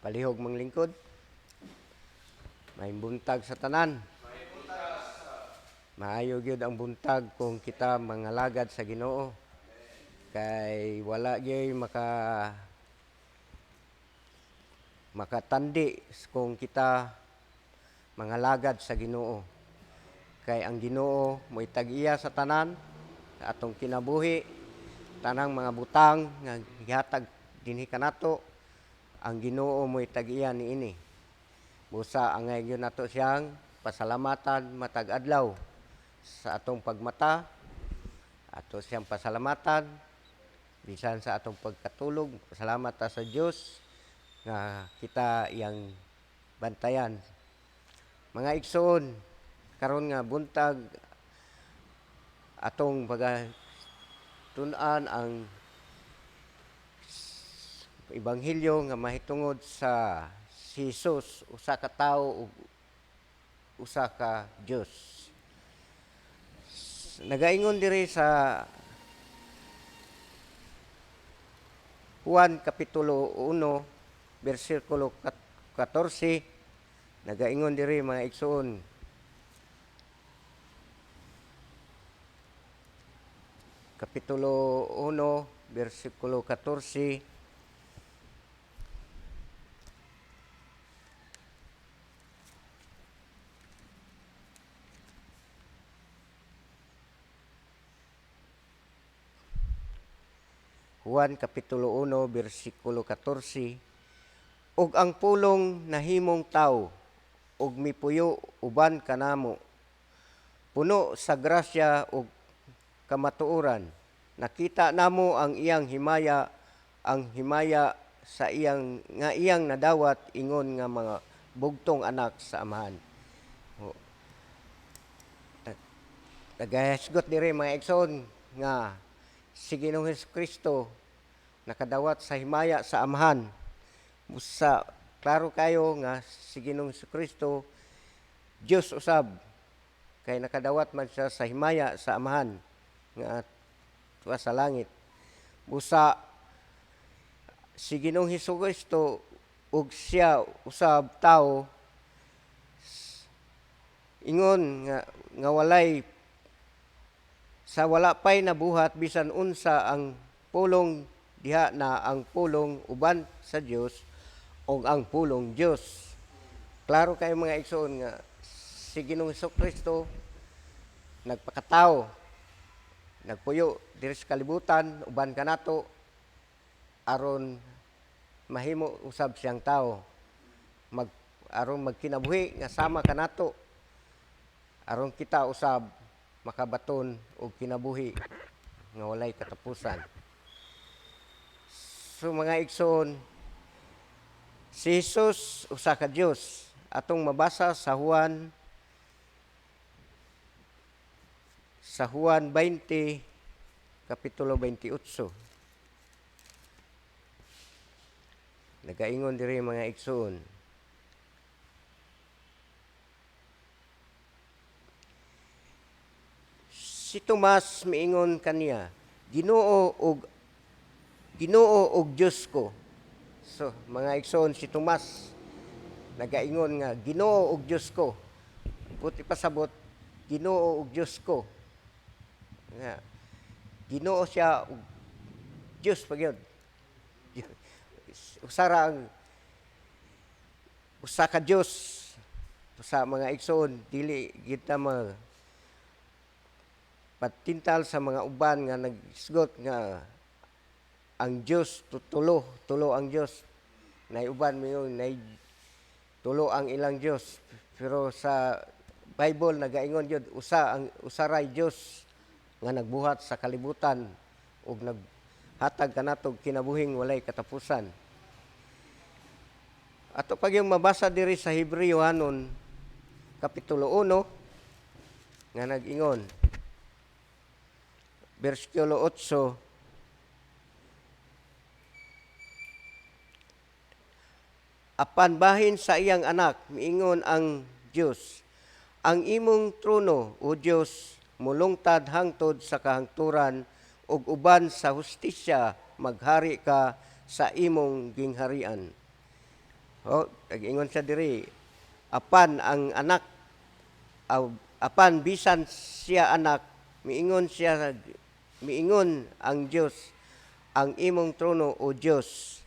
Palihog manglingkod. May buntag sa tanan. Maayo gyud ang buntag kung kita mangalagad sa Ginoo. Kay wala gyud makatandi kung kita mangalagad sa Ginoo. Kay ang Ginoo mo'y tag-iya sa tanan sa atong kinabuhi, tanang mga butang nga gihatag dinhi kanato, ang Ginoo mo'y tag-iya niini. Busa angay gyud nato siyang pasalamatan matag adlaw sa atong pagmata, ato siyang pasalamatan bisan sa atong pagkatulog. Pasalamat ta sa Dios nga kita iyang bantayan. Mga igsoon, karon nga buntag atong pagatun-an ang ebanghelyo nga mahitungod sa si Jesus, usa ka tawo ug usa ka Dios. Nagaingon diri sa Juan Kapitulo 1 bersikulo 14, nagaingon diri, mga igsoon, Kapitulo 1 bersikulo 14. Juan Kapitulo 1 bersikulo 14, "Ug ang Pulong nahimong tawo ug mipuyo uban kanamo, puno sa grasya ug kamatuoran. Nakita namo ang iyang himaya, ang himaya sa iyang nga iyang nadawat ingon nga mga bugtong anak sa Amahan." O, nagahisgot diri, mga igsoon, nga si Ginoong Kristo nakadawat sa himaya sa Amahan. Busa klaro kayo nga si Ginoong Kristo Dios usab kay nakadawat man siya sa himaya sa Amahan nga tuwa sa langit. Busa si Ginoong Hesus Kristo ug siya usab tawo, ingon nga walay sa wala pay nabuhat bisan unsa ang Pulong, diha na ang Pulong uban sa Dios ug ang Pulong Dios. Klaro kayo, mga igsoon, nga si Ginoong Kristo nagpakatao, nagpuyo diri sa kalibutan uban kanato aron mahimo usab siyang tao, aron magkinabuhi nga sama kanato, aron kita usab makabaton og kinabuhi nga walay katapusan. So mga igsoon, si Jesus usa ka Dios. Atong mabasa sa Juan 20 kapitulo 28. Nagaingon diri, mga igsoon. Si Tomas miingon kaniya, "Ginoo ug Ginoo ug Dios ko." So mga igsoon, si Tomas nagaingon nga "Ginoo ug Dios ko." Buot ipasabot, Ginoo ug Dios ko. Nga Ginoo siya ug Dios pa gyud. Usa ra ang usa ka Dios. Sa mga igsoon, dili kita patintal sa mga uban nga nagsgot nga ang Dios tutulo, tulo ang Dios. Nay uban mo nay tulo ang ilang Dios. Pero sa Bible nagaingon gyud usa ang usa ray Dios nga nagbuhat sa kalibutan ug naghatag kanatog kinabuhing walay katapusan. Ato pag yung mabasa diri sa Hebreohanon Kapitulo 1 nga nag-ingon bersikulo 8, "Apan bahin sa iyang Anak miingon ang Dios, 'Ang imong trono, o Dios, mulungtad hangtod sa kahangturan ug uban sa hustisya maghari ka sa imong gingharian.'" Oh, nag-ingon siya diri, apan ang anak aw, apan bisan siya anak, miingon siya, miingon ang Dios, "Ang imong trono, o Dios,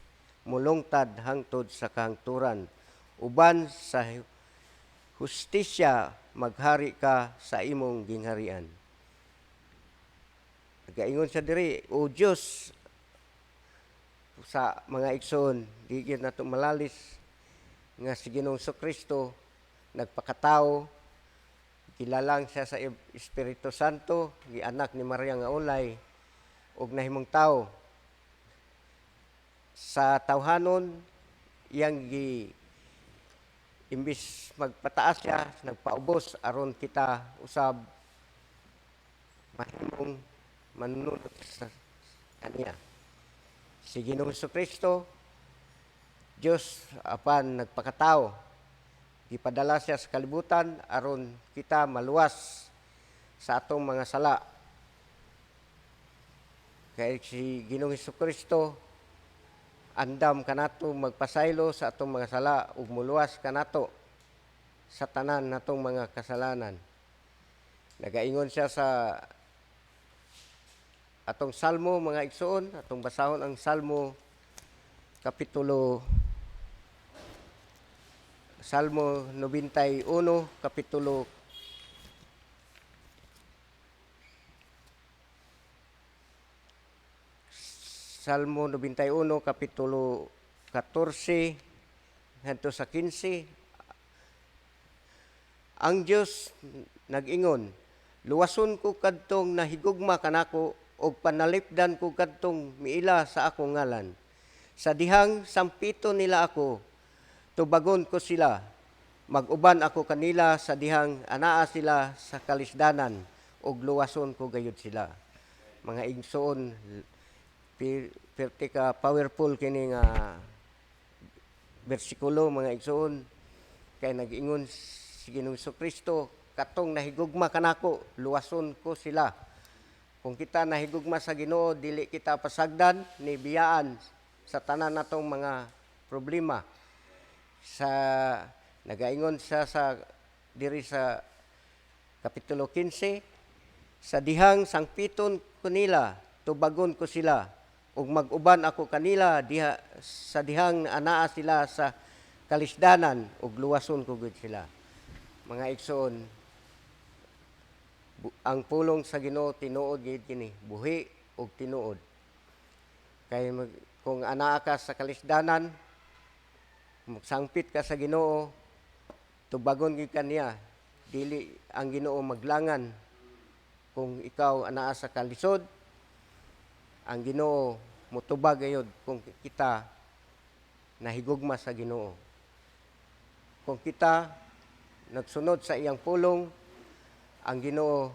mulungtad hangtod sa kahangturan. Uban sa hustisya maghari ka sa imong gingharian." Nagaingon siya diri, o Dios, sa mga igsoon, di gyud nato malalis nga si Ginoong Kristo nagpakatao, gilalang siya sa Espiritu Santo, gianak ni Maria nga ulay ug nahimong tao. Sa tawhanon iyang gi imbis magpataas siya, nagpaubos aron kita usab mahimong manunod sa kaniya. Si Ginoong Kristo, Dios apan nagpakatao. Gipadala siya sa kalibutan aron kita maluwas sa atong mga sala. Kay si Ginoong Kristo andam kanato magpasaylo sa atong mga sala ug muluwas kanato sa tanan natong mga kasalanan. Nagaingon siya sa atong Salmo, mga igsoon, atong basahon ang Salmo kapitulo, Salmo 91 kapitulo Salmo 91 kapitulo 14 ngadto sa 15. Ang Dios nag-ingon, "Luwason ko kadtong nahigugma kanako ug panalipdan ko kadtong miila sa akong ngalan. Sa dihang sampito nila ako, tubagon ko sila. Mag-uban ako kanila sa dihang anaa sila sa kalisdanan ug luwason ko gayud sila." Mga igsoon, perti ka powerful kini nga bersikulo, mga igsoon, kay nag-ingon si Ginoong Kristo, "Katong nahigugma kanako, luwason ko sila." Kung kita nahigugma sa Ginoo, dili kita pasagdan ni biyaan sa tanan natong mga problema. Sa nagaingon siya sa diri sa kapitulo 15, "Sa dihang sangpiton ko nila, tubagon ko sila ug mag-uban ako kanila diha sa dihang anaa sila sa kalisdanan ug luwason ko gud sila." Mga igsoon, ang pulong sa Ginoo tinuod gid kini, buhi ug tinuod. Kay kung anaa ka sa kalisdanan, magsangpit ka sa Ginoo, tubagon gid ka niya. Dili ang Ginoo maglangan kung ikaw anaa sa kalisod. Ang Ginoo motubag gayud kung kita nahigugma sa Ginoo. Kung kita nagsunod sa iyang pulong, ang Ginoo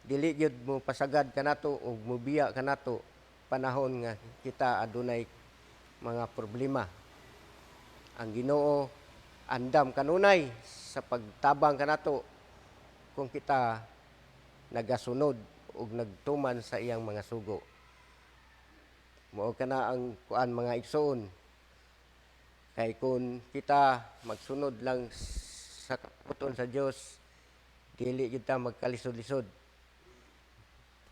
dili gyud mo pasagad kanato ug mobiya kanato panahon nga kita adunay mga problema. Ang Ginoo andam kanunay sa pagtabang kanato kung kita nagasunod ug nagtuman sa iyang mga sugo. Mao kana ang kuan, mga igsoon. Kay kung kita magsunod lang sa kabubut-on sa Dios, dili kita magkalisod-lisod.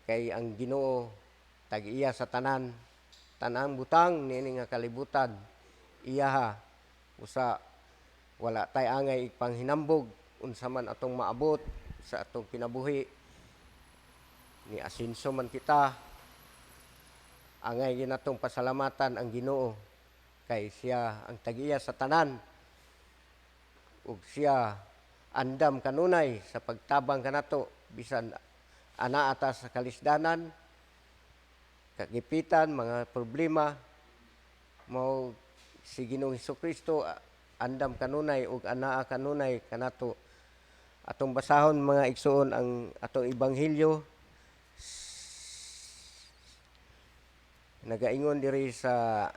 Kay ang Ginoo tag-iya sa tanan, tanang butang niini nga kalibutan iyaha. Usa wala tay angay ipanghinambog unsa man atong maabot sa atong kinabuhi. Ni asinso man kita, angay ginatong pasalamatan ang Ginoo kay siya ang tag-iya sa tanan ug siya andam kanunay sa pagtabang kanato bisan anaa ta sa kalisdanan, kagipitan, mga problema. Mao si Ginoong Hesukristo andam kanunay ug anaa kanunay kanato. Atong basahon, mga igsoon, ang atong ebanghelyo. Nagaingon diri sa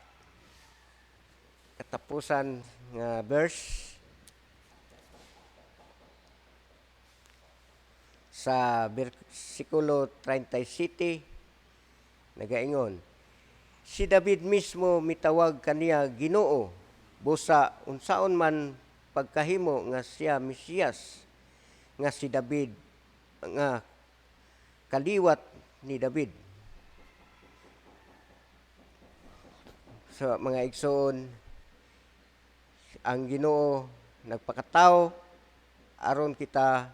katapusan nga verse sa bersikulo 37, nagaingon, "Si David mismo mitawag kaniya Ginoo." Busa unsaon man pagkahimo nga siya Mesiyas nga si David, nga kaliwat ni David? Sa mga igsoon, ang Ginoo nagpakatao aron kita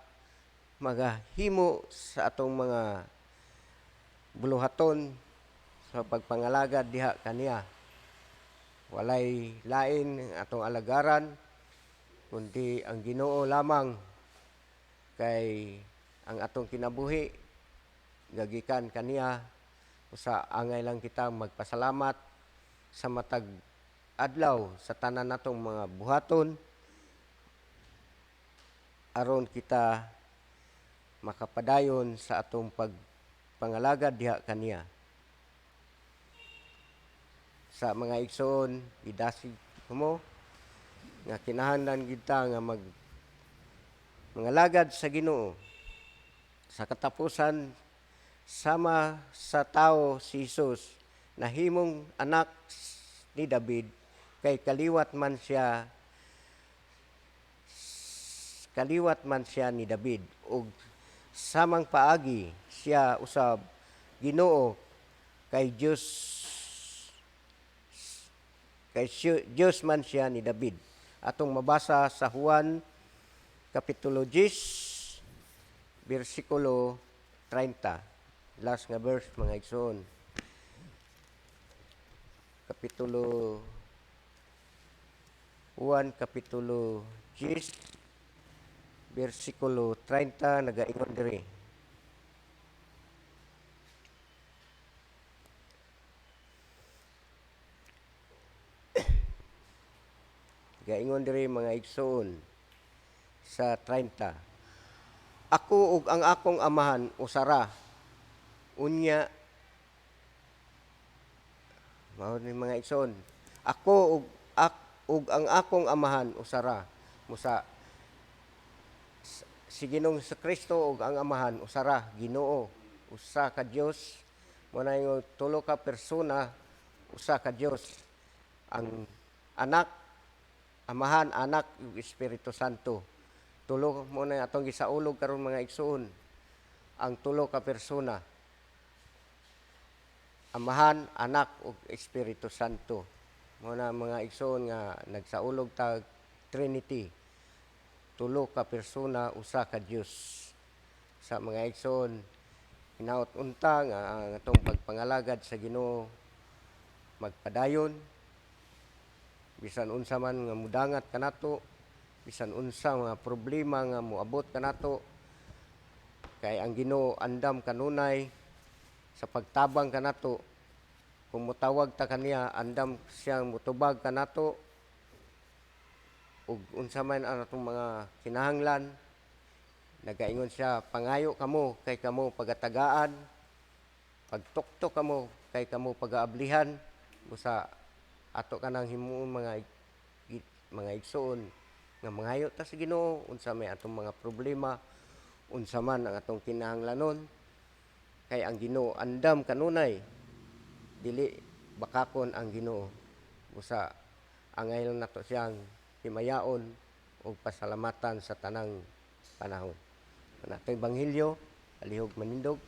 magahimo sa atong mga buluhaton sa pagpangalagad diha kaniya. Walay lain atong alagaran kundi ang Ginoo lamang, kay ang atong kinabuhi gagikan kaniya. Usa angay lang kita magpasalamat sa matag adlaw sa tanan natong mga buhaton aron kita makapadayon sa atong pagpangalagad diha kaniya. Sa mga igsoon, idasig mo nga kinahanglan kita nga mag mangalagad sa Ginoo. Sa katapusan, sama sa tao si Jesus nahimong anak ni David kay kaliwat man siya ni David, ug samang paagi siya usab Ginoo kay Dios man siya ni David. Atong mabasa sa Juan Kapitulo 10 bersikulo 30. Last nga verse, mga igsoon. Kapitulo Juan Kapitulo 10 bersikulo 30, nagaingon diri. Gaingon diri, mga igsoon, sa 30. "Ako ug ang akong Amahan usara." Unya mao ni, mga igsoon. "Ako ug ang akong Amahan usara." Musa si Ginoong Kristo ug ang Amahan usara, Ginoo, usa ka Dios. Mo na yung tulo ka persona, usa ka Dios. Ang Anak, Amahan, Anak ug Espiritu Santo. Tulo mo na atong gisaulog karon, mga igsoon. Ang tulo ka persona. Amahan, Anak ug Espiritu Santo. Mo na, mga igsoon, nga nagsaulog tag Trinity. Tulo ka persona, usa ka Dios. Sa mga igsoon, hinaot unta nga ang atong pagpangalagad sa Ginoo magpadayon bisan unsa man nga mudangat kanato, bisan unsa mga problema nga moabot kanato, kay ang Ginoo andam kanunay sa pagtabang kanato. Kung motawag ta kaniya, andam siyang motubag kanato ug unsa man ang atong mga kinahanglan. Nagaingon siya, "Pangayo kamo kay kamo pagatagaan, pagtuktok kamo kay kamo pagaablihan." Busa ato kanang himuon, mga igsoon, nga mangayo ta sa Ginoo unsa may atong mga problema, unsa man ang atong kinahanglanon, kay ang Ginoo andam kanunay. Dili bakakon ang Ginoo. Busa angay lang nato siyang himayaon ug pasalamatan sa tanang panahon. Nato ebanghelyo, palihog manindog.